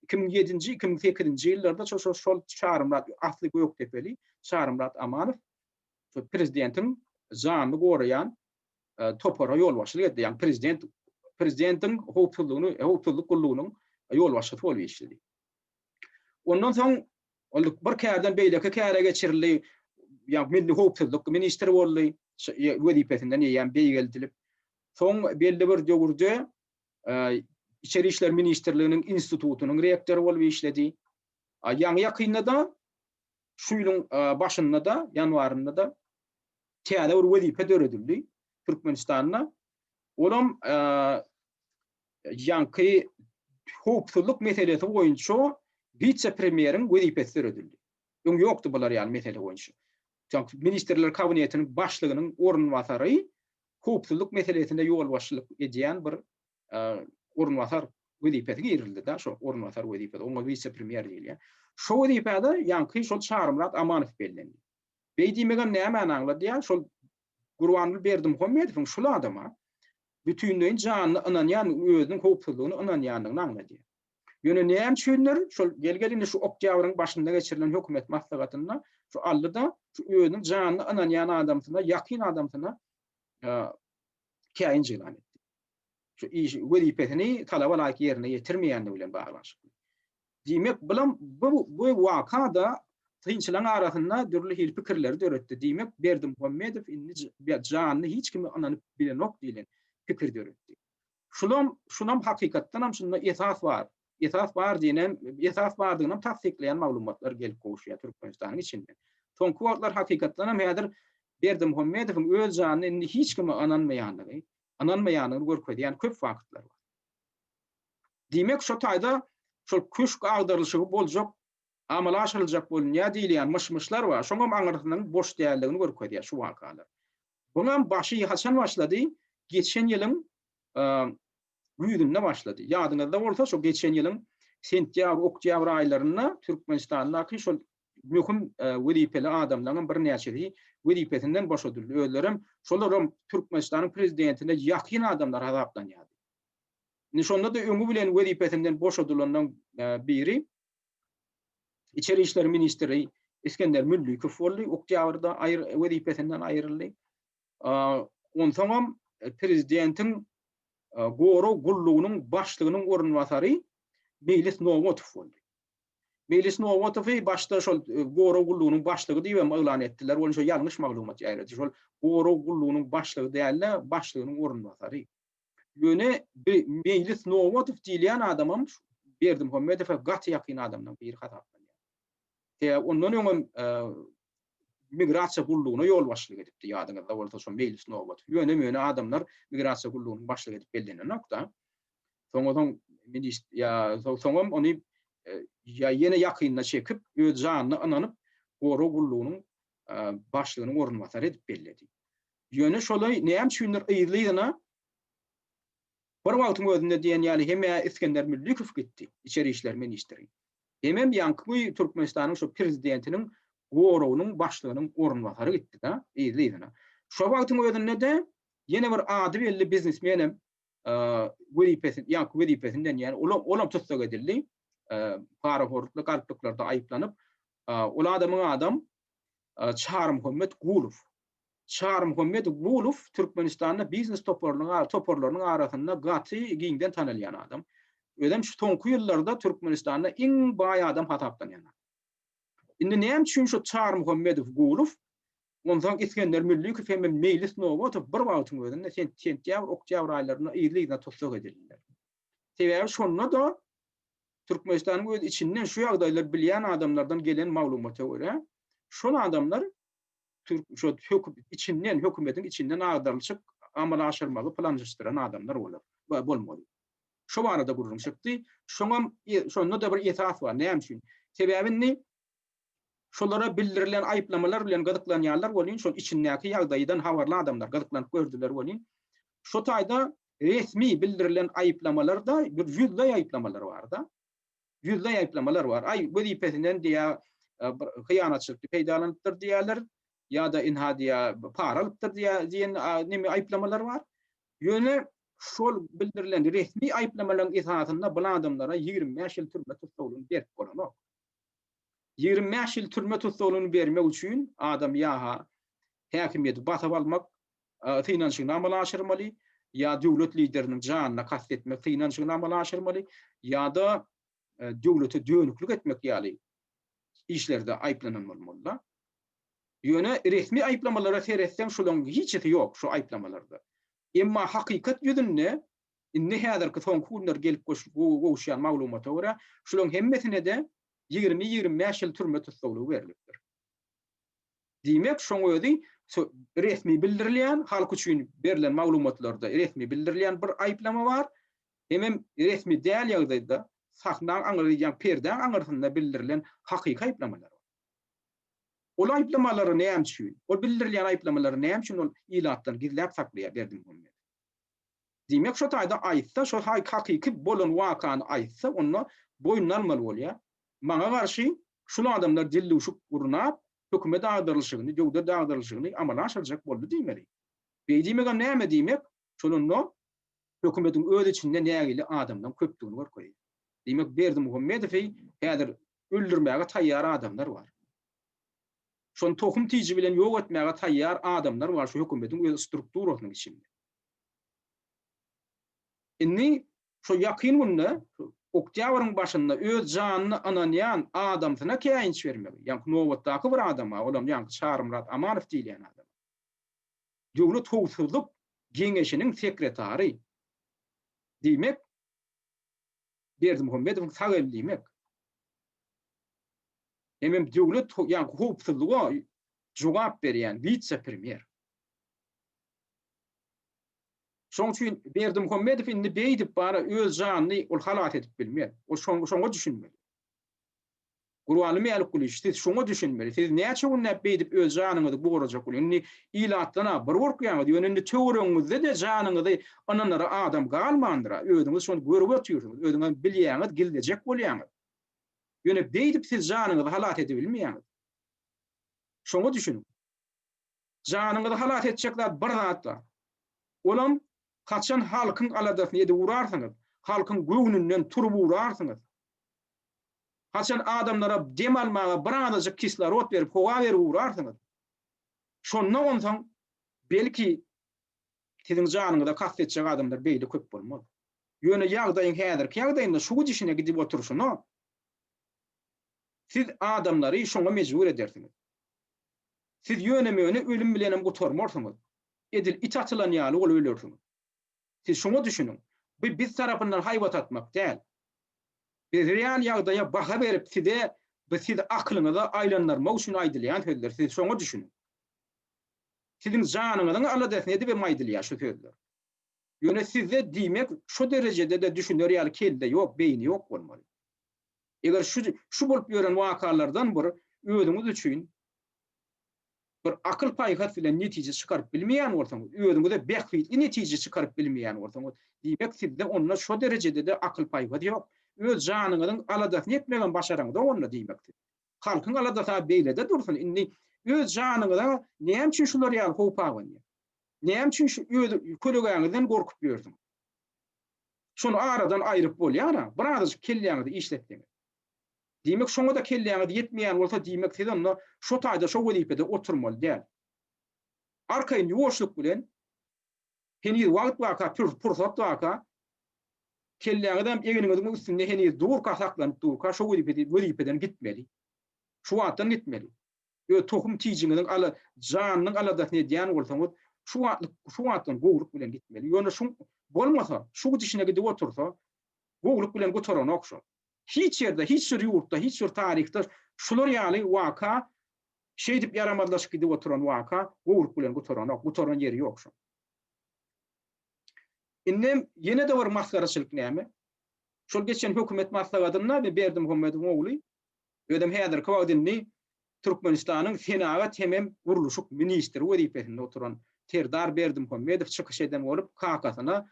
[SPEAKER 1] 2007-nji, 2008-nji ýyllarda şo şol Çarymyrat asly Gökdepeli Çarymyrat Amanow şu prezidentiň janyny goraýan topara ýolbaşçylyk etdi. Ýagny prezident prezidentiň howpsuzlygyny, howpsuzlyk gullugynyň ýolbaşçysy bolup işledi. Ondan soň ol bir kärden beýleki käre geçirildi. Ýagny milli howpsuzlyk ministri boldy. Wezipesinden eýýäm beýgeldilip. Soň belli bir döwürde Içeri işler ministrliginiň institutynyň rektory bolup işledi. Ýaňy ýakynda-da şu ýylyň başynda-da, ýanwarynda-da täze bir wezipe döredildi Türkmenistanda. Olam ýaňky howpsuzlyk meselesi boýunça wise-premýeriň wezipesi döredildi. Öň ýokdy bular ýaly mesele boýunça. Ministrler Kabinetiniň başlygynyň orunbasary howpsuzlyk meselesinde ýolbaşçylyk edýän bir orunbasar wezipesi girildi-de, şo orunbasar wezipesi, oňa wise-premýer diýilýär. Şo wezipä-de ýaňky şol Çarymyrat Amanow bellendi. Beý diýmegem nämäni aňladýar? Şol Gurbanguly Berdimuhamedowyň şul adama bütinleýin janyny ynanýan, özüniň howpsuzlygyny ynanýandygyny aňladýar. Ýöne näme üçindir, şol gel-gel indi şu oktýabryň başynda geçirilen hökümet maslahatynda şu aldy-da, şu özüniň janyny ynanýan adamsyna, ýakyn adamsyna käýinç yglan etdi. Şu iş wezipesini talaba laýyk ýerine ýetirmeýändigi bilen baglanyşykly. Diýmek, bulam bu bu waka-da synçylaryň arasynda dürli hili pikirleri döretdi. Diýmek, Berdimuhamedow indi janyny hiç kime ynanyp bilenok diýlen pikir döretdi. Şulam, şunam hakykatdanam şunda esas bar. Esas bar diýen, esas bardygynam tassyklaýan maglumatlar gelip gowuşýar Türkmenistanyň içinden. Soňky wagtlar hakykatdanam häzir Berdimuhamedowyň öz janyny indi hiç kime ynanmaýandygy, ynanmaýandygyny görkezýän köp faktlar bar. Diýmek, şo taýda şol köşk agdarylyşygy boljak, amala aşyryljak bolunýar diýilýän myş-myşlar bar. Şoňam aňyrsynyň boş däldigini görkezýär şu wakalar. Buňam başy haçan başlady? Geçen ýylyň güýzünde başlady. Ýadyňyzda bolsa, şo geçen ýylyň sentýabr, oktýabr aýlarynda Türkmenistandaky şol möhüm wezipeli adamlaryň birnäçesi wezipesinden boşadyldy. Özlerem, şolaram Türkmenistanyň prezidentine ýakyn adamlar hasaplanýardy. Indi şonda-da öňi bilen wezipesinden boşadylanlaryň biri Içeri işler ministri Isgender Müllükow boldy, oktýabrda aýr wezipesinden aýryldy. Onsoňam prezidentiň gorag gullugynyň başlygynyň orunbasary Meýlis Nowatow boldy. Meýlis Nowatowy başda şol gorag gullugynyň başlygy diýip hem yglan etdiler, ol şo ýalňyş maglumat ýaýrady. Şol gorag gullugynyň başlygy däl-de, başlygynyň orunbasary. Ýöne Meýlis Nowatow diýilýän adamam Berdimuhamedowa gaty ýakyn adamlaryň biri hasaplanýar. Sebäbi ondan öňem migrasiýa gullugyna ýolbaşçylyk edipdi, ýadyňyzda bolsa şo Meýlis Nowatow. Ýöne-möne adamlar migrasiýa gullugynyň başlygy edip bellenenok-da. Soňa soň minist ýa soňam ony ýa ýene ýakynda çekip, öz janyna ynanyp, gorag gullugynyň başlygynyň orunbasary edip belledi. Ýöne şolaý näme üçindir yzly-yzyna bir wagtyň özünde diýen ýaly hem-ä Isgender Müllükow gitdi, içeri işler ministri, hemem ýaňky Türkmenistanyň şo prezidentiniň goragynyň başlygynyň orunbasary gitdi-de, yzly-yzyna. Şo wagtyň özünde-de ýene bir ady belli biznesmenem. wezipesi, ýaňky wezipesinden, ýagny olam olam tussag edildi. Parahorlukda, galplyklarda aýyplanyp, ol adamyň adam Çarymuhammet Gulow. Çarymuhammet Gulow Türkmenistanda biznes toparynyň toparlarynyň arasynda gaty giňden tanalýan adam. Özem şu soňky ýyllarda Türkmenistanda iň baý adam hasaplanýan adam. Indi näme üçin şu Çarymuhammedow Gulow, onsoň Isgender Müllükow hem Meýlis Nobatow bir wagtyň özünde sentýabr, oktýabr aýlarynda yzly-yzyna tussag edildiler? Sebäbi şonda-da Türkmenistanyň öz içinden şu ýagdaýlary bilýän adamlardan gelen maglumata görä, şol adamlar türk şo höküm içinden hökümetiň içinden agdarylyşyk amala aşyrmagy planlaşdyran adamlar bolar bolmaly. Şo barada gürrüň çykdy. Şoňam şonda-da bir esas bar. Näme üçin? Sebäbi indi şolara bildirilen aýyplamalar bilen gyzyklanýarlar welin, şol içindäki ýagdaýdan habarly adamlar gyzyklanyp gördüler welin, şo taýda resmi bildirilen aýyplamalarda bir ýüzleý aýyplamalar bar-da. Ýüzleý aýyplamalar bar. Aý, wezipesinden diýýär, bir hyýanatçylykly peýdalanypdyr diýýärler, ýa-da ynha diýýär, para alypdyr diýýär diýen neme aýyplamalar bar. Ýöne şol bildirilen resmi aýyplamalaryň esasynda bul adamlara 25 ýyl türme tussaglygyny berip bolanok. 25 ýyl türme tussaglygyny bermek üçin adam ýa-ha häkimiýeti basyp almak synanyşygyny amala aşyrmaly, ýa döwlet lideriniň janyna kast etmek synanyşygyny amala aşyrmaly, ýa-da döwlete dönüklik etmek ýaly işlerde aýyplanan bolmaly-da. Ýöne resmi aýyplamalara seretseň şolaryň hiçisi ýok şu aýyplamalarda. Emma hakykat ýüzünde indi häzirki soňky günler gelip gowuşýan maglumata görä şularyň hemmesine-de 20-25 ýyl türme tussaglygy berlipdir. Diýmek, şoň özi resmi bildirilýän, halk üçin berlen maglumatlarda resmi bildirilýän bir aýyplama bar. Hemem resmi däl ýagdaýda sahnaň aňyry, ýagny perdäň aňyrsynda bildirilen hakyky aýyplamalar bar. Ol aýyplamalary näme üçin, ol bildirilýän aýyplamalary näme üçin ol ilatdan gizläp saklaýar Berdimuhamedow? Diýmek, şo taýda aýtsa, şo hakyky bolan wakany aýtsa, onda boýnuna almaly bolýar. Maňa garşy şul adamlar dildüwşük gurnap, hökümet agdarylyşygyny, döwlet agdarylyşygyny amala aşyrjak boldy diýmeli. Beý diýmegem näme diýmek? Şol onda hökümetiň öz içinde nägile adamlaryň köpdügini görkezýär. Diýmek, Berdimuhamedowy häzir öldürmäge taýýar adamlar bar. Şony tohum tiji bilen ýok etmäge taýýar adamlar bar şu hökümetiň öz strukturasynyň içinde. Indi şu ýakyn günde, oktýabryň başynda öz janyny ynanýan adamsyna käýinç bermegi, ýaňky nobatdaky bir adama, olam ýaňky Çarymyrat Amanow diýilýän adama, Döwlet howpsuzlyk geňeşiniň sekretary diýmek, Berdimuhamedowyň sag eli diýmek. Hemem döwlet, ýaňky howpsuzlyga jogap berýän wise-premýer. Şoň üçin Berdimuhamedow indi beýdip bara öz janyny ol halas edip bilmez. Ol şoňa düşünmeli. Gurbanly Mälikgulyç, siz şoňa düşünmeli. Siz näçe günläp beýdip öz janyňyzy gorajak bolýaňyz? Indi ilatdan-a bir gorkýaňyz, ýöne indi töweregiňizde-de janyňyzy ynanara adam galmandyr-a. Özüňiz şony görüp otyrsyňyz, özüňizem bilýäňiz, gizlejek bolýaňyz. Ýöne beýdip siz janyňyzy halas edibilmeýäňiz. Şoňa düşüniň. Janyňyzy halas etjek zat bir zat bar. Olam haçan halkyň aladasyny edip urarsyňyz, halkyň göwnünden turup urarsyňyz. Haçan adamlara dem almaga bir azajyk kislorod berip, howa berip urarsyňyz. Şonda onsoň belki siziň janyňyza kast etjek adamlar beýle köp bolmaz. Ýöne ýagdaýyň häzirki ýagdaýynda şu gidişine gidip oturyşyna siz adamlary şoňa mejbur edersiňiz. Siz ýöne-möne ölüm bilenem gutarmarsyňyz. Edil it atylan ýaly bolup ölersiňiz. Siz şuňa düşüniň. Bu biz tarapyndan haýbat atmak däl. Biz real ýagdaýa baha berip size bu sizi akylyňyza aýlandyrmak üçin aýdylýan sözler. Siz şoňa düşüniň. Siziň janyňyzyň aladasyny edibem aýdylýar şu sözler. Ýöne sizde diýmek şo derejede-de düşüner ýaly kelle ýok, beýni ýok bolmaly. Eger şu şu bolup ýören wakalardan bir özüňiz üçin bir akyl-paýhas bilen netije çykaryp bilmeýän bolsaňyz, özüňize bähbitli netije çykaryp bilmeýän bolsaňyz, diýmek sizde onda şo derejede-de akyl-paýhas ýok. Öz janyňyzyň aladasyny etmegem başaraňzok onda diýmek siz. Halkyň aladasy-a beýlede dursun, indi öz janyňyza näme üçin şular ýaly howp abanýar? Näme üçin şu öz kölegäňizden gorkup ýörsüňiz? Şony aradan aýryp bolýar-a, birazajyk kelläňizi işletseňiz. Diýmek, şoňa-da kelläňiz ýetmeýän bolsa, diýmek, siz onda şo taýda, şo wezipede oturmaly däl. Arkaýyn ýuwaşlyk bilen, heniz wagt barka, pursat barka, kelläňizem egniňiziň üstünde heniz durka, saklanyp durka, şo wezipeden gitmeli. Şu wagtdan gitmeli. Öz tohum tijiňiziň ala janynyň aladasyny edýän bolsaňyz, şu wagtlyk şu wagtdan gowulyk bilen gitmeli. Ýöne şu bolmasa, şu gidişine gidip otursa, gowulyk bilen gutaranok şol. Hiç ýerde, hiç bir ýurtda, hiç bir taryhda şular ýaly waka, şeýdip ýaramazlaşyp gidip oturan waka gowulyk bilen gutaranok, gutaran ýeri ýok şoň. Indem ýene-de bir masgaraçylyk näme? Şol geçen hökümet maslahatynda Berdimuhamedowyň ogly Özem häzirki wagt indi Türkmenistanyň senagat hemem gurluşyk ministri wezipesinde oturan Serdar Berdimuhamedow çykyş eden bolup, kakasyna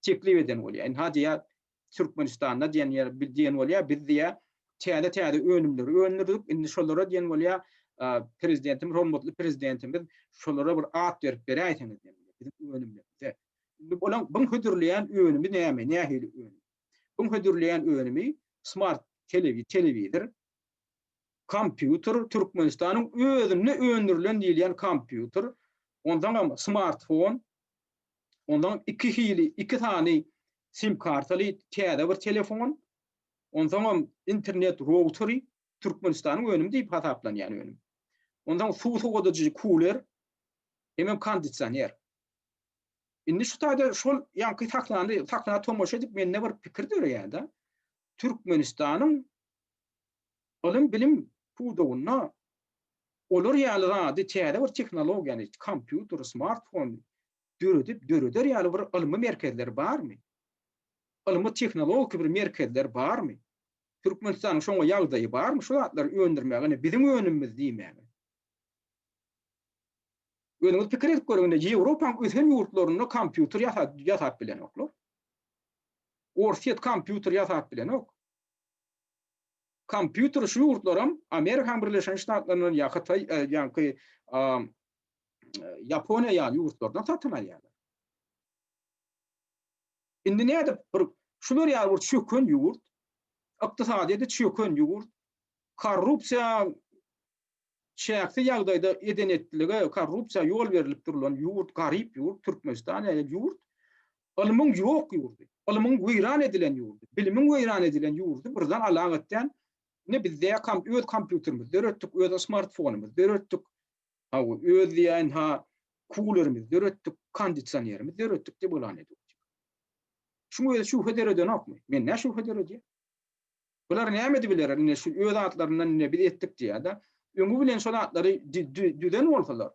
[SPEAKER 1] teklip eden bolýar. Ynha diýýär, Türkmenistanda diýen ýer diýen bolýar, biz diýýär, täze-täze önümleri öndürdik, indi şolara diýen bolýar, prezidentimiz, hormatly prezidentimiz şolara bir at berip beräýseňiz diýen bolýar, biziň önümlerimize. Indi olaň buň hödürleýän önümi näme, nähili önüm? Buň hödürleýän önümi smart telewizor, kompýuter, Türkmenistanyň özünde öndürilen diýilýän kompýuter, onsoňam smartfon, onsoň iki hili, iki sany sim kartaly täze bir telefon, onsoňam internet routeri, Türkmenistanyň önümi diýip hasaplanýan önüm. Onsoň suw sowadyjy kuler, hemem kondisioner. Indi şu taýda şol ýaňky sahnany, sahna tomaşa edip mende bir pikir döreýär-de. Türkmenistanyň ylym-bilim pudagynda olar ýaly zady, täze bir tehnologiýany, kompýuter, smartfon döredip, döreder ýaly bir ylmy merkezler barmy? Ylmy tehnologiki bir merkezler barmy? Türkmenistanyň şoňa ýagdaýy barmy şu zatlary öndürmäge, ine biziň önümimiz diýmäge? Özüňiz pikir edip görüň, indi Ýewropaň ösen ýurtlarynda kompýuter ýasap bilenoklar. Orsýet kompýuter ýasap bilenok. Kompýuter şu ýurtlaram Amerikanyň Birleşen Ştatlaryndan ýa Hytaý, e, ýaňky Ýaponiýa ýaly ýurtlardan satyn alýarlar. Indi nädip bir şular ýaly bir çöken ýurt, ykdysadyýeti çöken ýurt, korrupsiýa Çäksiz ýagdaýda eden-etdilige, korrupsiýa ýol berlip durlan ýurt, garyp ýurt, Türkmenistan ýaly ýurt, ylmyň ýok ýurdy, ylmyň weýran edilen ýurdy, bilimiň weýran edilen ýurdy birden alagatdan ine biz diýä öz kompýuterimizi döretdik, öz smartfonymyzy döretdik, hawa, öz diýýän ha kulerimizi döretdik, kondisionerimizi döretdik diýip yglan edip otyr. Şuň özi şübhe döredenokmy? Men nä şübhe döredýär? Bular näme edibiler indi şu öz atlaryndan indi biz etdik diýýär-de. Öňi bilen şol atlary düzen bolsalar,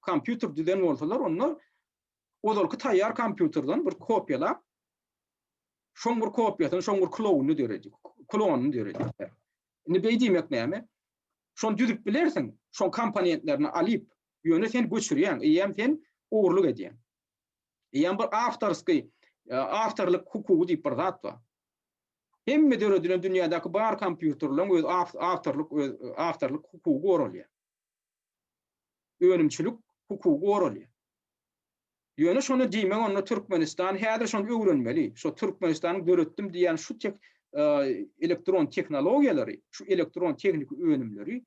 [SPEAKER 1] kompýuter düzen bolsalar, onda ozalky taýýar kompýuterden bir kopiýalap, şoň bir kopiýasyny, şoň bir klonyny döredip, klonyny döredipler. Indi beý diýmek näme? Şony düzüp bilersiň, şoň komponentlerini alyp, ýöne sen göçürýäň, eýýäm sen ogurlyk edýäň. Eýýäm bir awtorskiý, awtorlyk hukugy diýip bir zat bar. Hemme döredilen dünýädäki bar kompýuterleň öz awtorlyk öz awtorlyk hukugy goralýar. Önümçilik hukugy goralýar. Ýöne şony diýmek onda Türkmenistan häzir şony öwrenmeli. Şo Türkmenistanyň döretdim diýýän şu tek elektron tehnologiýalary, şu elektron tehniki önümleri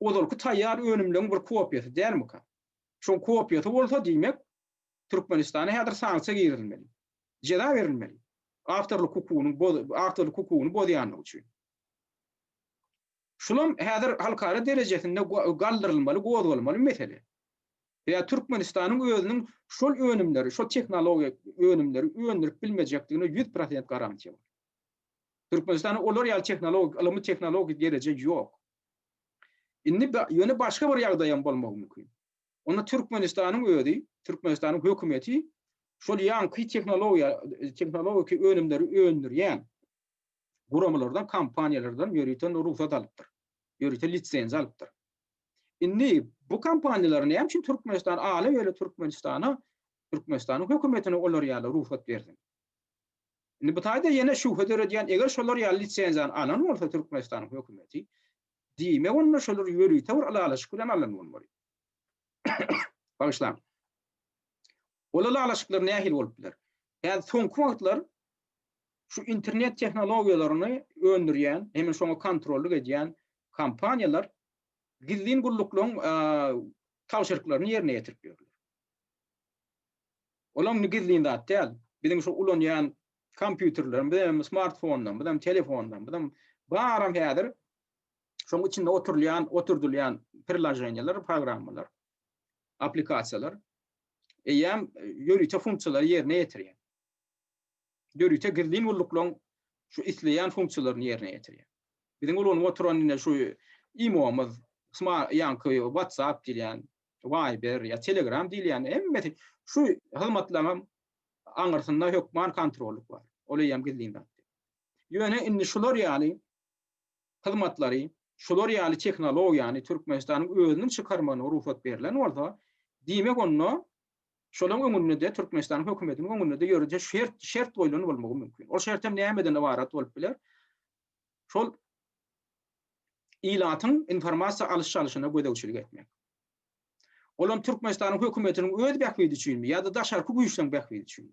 [SPEAKER 1] ozalky taýýar önümleň bir kopiýasy dälmika? Şoň kopiýasy bolsa diýmek Türkmenistana häzir sanksiýa girizilmeli. Jeza berilmeli. Awtorlyk hukugynyň awtorlyk hukugyny bozýanlygy üçin. Şulam häzir halkara derejesinde galdyrylmaly, gozgalmaly mesele. Ýa Türkmenistanyň özüniň şol önümleri, şol tehnologiýa önümleri öndürip bilmejekdigine 100% garantiýa bar. Türkmenistanda olar ýaly tehnologik, ylmy tehnologik dereje ýok. Indi ýöne başga bir ýagdaýam bolmagy mümkin. Onda Türkmenistanyň özi, Türkmenistanyň hökümeti şol ýaňky tehnologiýa, tehnologiki önümleri öndürýän guramalardan, kompaniýalardan ýörite rugsat alypdyr. Ýörite lisenziýa alypdyr. Indi bu kompaniýalar näme üçin Türkmenistan ala-böle Türkmenistana, Türkmenistanyň hökümetine olar ýaly rugsat bersin? Indi bu taýda ýene şübhe döredýän, eger şolar ýaly lisenziýany alan bolsa Türkmenistanyň hökümeti, diýmek onda şolar ýörite bir ylalaşyk bilen alan bolmaly. Bagyşlaň. Ol ylalaşyklar nähili bolup biler? Häzir soňky wagtlar. Şu internet tehnologiýalaryny öndürýän hem şoňa kontrollyk edýän kompaniýalar gizlin gulluklaryň tabşyryklaryny ýerine ýetirip ýörler. Olam indi gizlin zat däl. Biziň şu ulanýan kompýuterlerimiz hem, smartfonlarymyz hem, telefonlarymyz hem baram häzir şoň içinde oturylýan, oturdylýan priloženiýalar, programmalar, aplikasiýalar eýýäm ýörite funksiýalary ýerine ýetirýär. Ýörite gizlin gulluklaryň şu isleýän funksiýalaryny ýerine ýetirýär. Biziň ulanyp oturan ine şu imo-myz, ýaňky WhatsApp diýilýän, Viber ýa Telegram diýilýän hemmesi şu hyzmatlaryň aňyrsynda hökman kontrollyk bar. Ol eýýäm gizlin zat. Ýöne indi şular ýaly hyzmatlary, şular ýaly tehnologiýany Türkmenistanyň özüniň çykarmagyna rugsat berlen bolsa, diýmek onda şolaryň öňünde-de Türkmenistanyň hökümetiniň öňünde-de ýörite şert şert goýlan bolmagy mümkin. Ol şert hem nämeden ybarat bolup biler? Şol ilatyň informasiýa alyş-çalşyna gözegçilik etmek. Olam Türkmenistanyň hökümetiniň öz bähbidi üçinmi ýa-da daşarky güýçleň bähbidi üçinmi?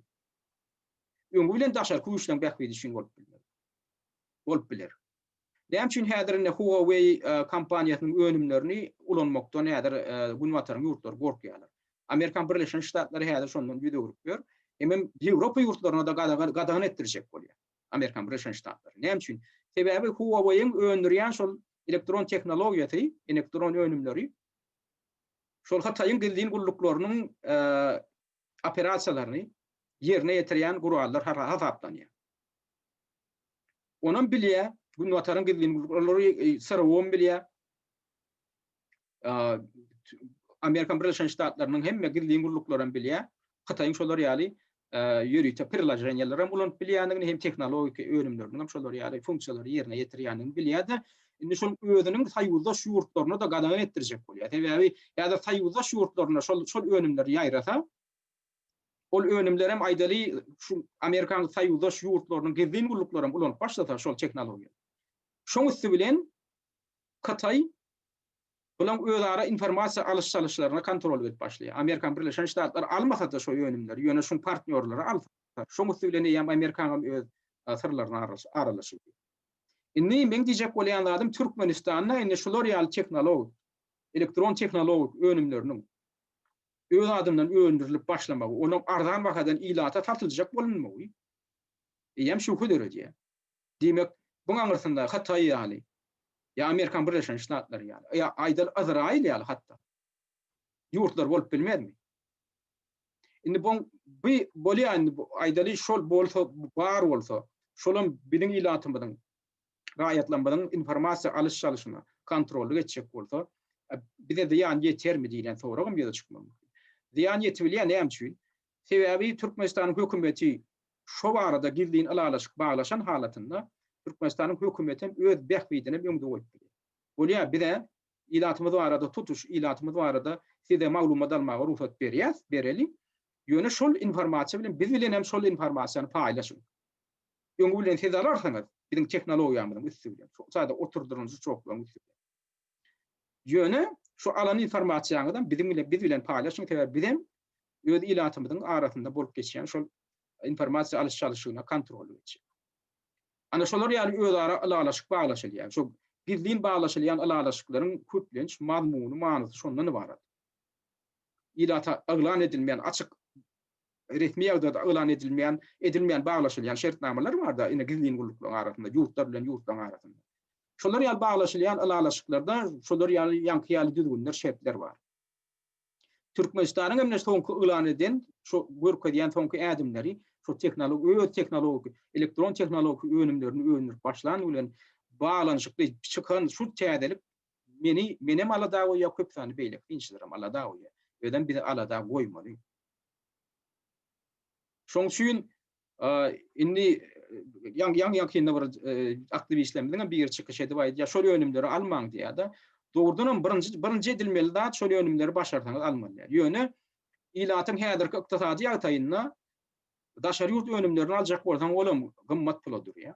[SPEAKER 1] Öňi bilen daşarky güýçleň bähbidi üçin bolup bilmez. Bolup biler. Näme üçin häzir indi Huawei kompaniýasynyň önümlerini ulanmakdan häzir Günbataryň ýurtlary gorkýarlar. Amerikan Birleşen Ştatlary häzir şondan ýüz öwrüp ýör. Hemem Ýewropa ýurtlaryna-da gadagan etdirjek bolýar. Amerikan Birleşen Ştatlary. Näme üçin? Sebäbi Huawei-iň öndürýän şol elektron tehnologiýasy, elektron önümleri şol Hytaýyň gizlin gulluklarynyň operasiýalaryny ýerine ýetirýän gurallar hasaplanýar. Onam bilýär, Günbataryň gizlin gulluklary SRO-am bilýär. Amerikan Birleşen Ştatlarynyň hemme gizlin gulluklaram bilýär. Hytaýyň şolar ýaly ýörite priloženiýalar hem ulanyp bilýändigini, hem tehnologiki önümleriniň hem şolar ýaly funksiýalary ýerine ýetirýändigini bilýär-de, indi şol özüniň soýuzdaş ýurtlaryna-da gadagan etdirjek bolýar. Sebäbi häzir soýuzdaş ýurtlaryna şol şol önümler ýaýrasa, ol önümler hem aýdaly şu Amerikanyň soýuzdaş ýurtlarynyň gizlin gulluklary hem ulanyp başlasa şol tehnologiýany. Şoň üsti bilen Hytaý Bulaň özara informasiýa alyş-çalyşlaryna kontrol edip başlaýar. Amerikan Birleşen Ştatlary almasa-da şo önümleri, ýöne şuň partnýorlary alsa, şoň üsti bilen eýýäm Amerikaňam öz syrlaryna aralaşyldy. Indi meň diýjek bolýan zadym Türkmenistanda indi şular ýaly tehnologik, elektron tehnologik önümleriniň öz adyndan öndürilip başlamagy, onuň arzan bahadan ilata satyljak bolunmagy eýýäm şübhe döredýär. Diýmek, buň aňyrsynda Hytaý ýaly, ýa Amerikan Birleşen Ştatlary ýaly, ýa aýdaly Yzraýyl ýaly hatda ýurtlar bolup bilmezmi? Indi buň bu bolýar indi bu aýdaly şol bolsa bar bolsa, şolam biziň ilatymyzyň, raýatlarymyzyň informasiýa alyş-çalşyna kontrollyk etjek bolsa, bize zyýan ýetermi diýlen soragam ýüze çykmagy mümkin. Zyýan ýetibilýär näme üçin? Sebäbi Türkmenistanyň hökümeti şo barada gizlin ylalaşyk baglaşan halatynda Türkmenistanyň hökümetem öz bähbidinem öňde goýup bilýär. Bolýar bizä ilatymyz barada tutuş ilatymyz barada size maglumat almaga rugsat berýäs, bereli. Ýöne şol informasiýa bilen biz bilen hem şol informasiýany paýlaşyň. Öňi bilen siz alarsyňyz biziň tehnologiýamyzyň üsti bilen, şo sada oturdyryjy çoklaryň üsti bilen. Ýöne şu alan informasiýaňyzam biziň bilen biz bilen paýlaşyň sebäbi bizem öz ilatymyzyň arasynda bolup geçýän şol informasiýa alyş-çalyşygyna kontrollyk etjek. Ana şolar ýaly özara ylalaşyk baglaşylýar. Şo gizlin baglaşylýan ylalaşyklaryň köplenç mazmuny, manysy şondan ybarat. Ilata yglan edilmeýän açyk resmi ýagdaýda yglan edilmeýän, edilmeýän baglaşylýan şertnamalar bar-da, ine gizlin gulluklaryň arasynda, ýurtlar bilen ýurtlaryň arasynda. Şolar ýaly baglaşylýan ylalaşyklarda şolar ýaly ýaňky ýaly düzgünler, şertler bar. Türkmenistanyň hem soňky yglan eden şu görkezýän soňky ädimleri şu tehnologik öz tehnologik elektron tehnologik önümlerini öndürip başlan bilen baglanyşykly çykan şu täzelik meni menem alada goýýar, köp sanly beýleki synçylaram alada goýýar. Özem bizi alada goýmaly. Şoň üçin indi ýaňy ýaňy-ýakynda bir aktiwistlerimiziň hem biri çykyş edip aýdýar, şol önümleri almaň diýýär-de. Dogrudan hem birinji birinji edilmeli zat şol önümleri başarsaňyz almaly diýýär. Ýöne ilatyň häzirki ykdysady ýagdaýynda daşary ýurt önümlerini aljak bolsaň olam gymmat pula durýar.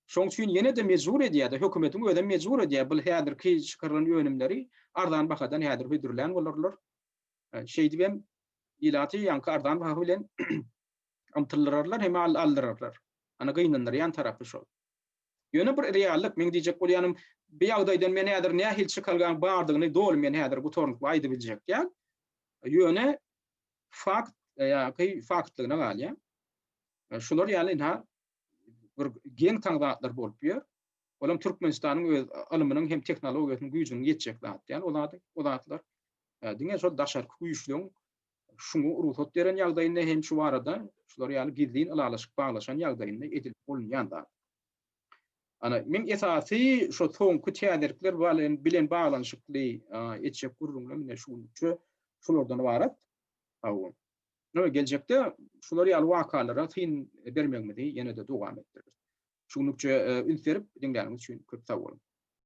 [SPEAKER 1] Şoň üçin ýene-de mejbur edýär-de, hökümetiň özem mejbur edýär, bu häzirki çykarylan önümleri arzan bahadan häzir hödürlän bolarlar. Şeýdibem ilaty ýaňky arzan baha bilen ymtyldyrarlar hem aldyrarlar. Ana gynandyrýan tarapy şol. Ýöne bir reallyk, meň diýjek bolýanym, bu ýagdaýdan men häzir nähili çykalgaň bardygyny doly men häzir gutarnykly aýdybiljek däl. Ýöne fakt, ýa-ki faktlygyna galýar. Şular ýaly ynha bir geň-taň zatlar bolup ýör. Olam Türkmenistanyň öz ylmynyň hem tehnologiýasynyň güýjüniň ýetjek zat däl o zady, o zatlar. Diňe şol daşarky güýçleň şuňa rugsat beren ýagdaýynda hem şu barada şular ýaly gizlin ylalaşyk baglaşan ýagdaýynda edilip bolunýan zat. Ana, meň esasy şo soňky täzelikler bilen baglanyşykly etjek gürrüňlerim ine şu günlükçe şulardan ybarat. Sag boluň. Ýöne geljekde şular ýaly wakalara syn bermegimizi ýene-de dowam etdireris. Şu günlükçe üns berip diňläniňiz üçin köp sag boluň.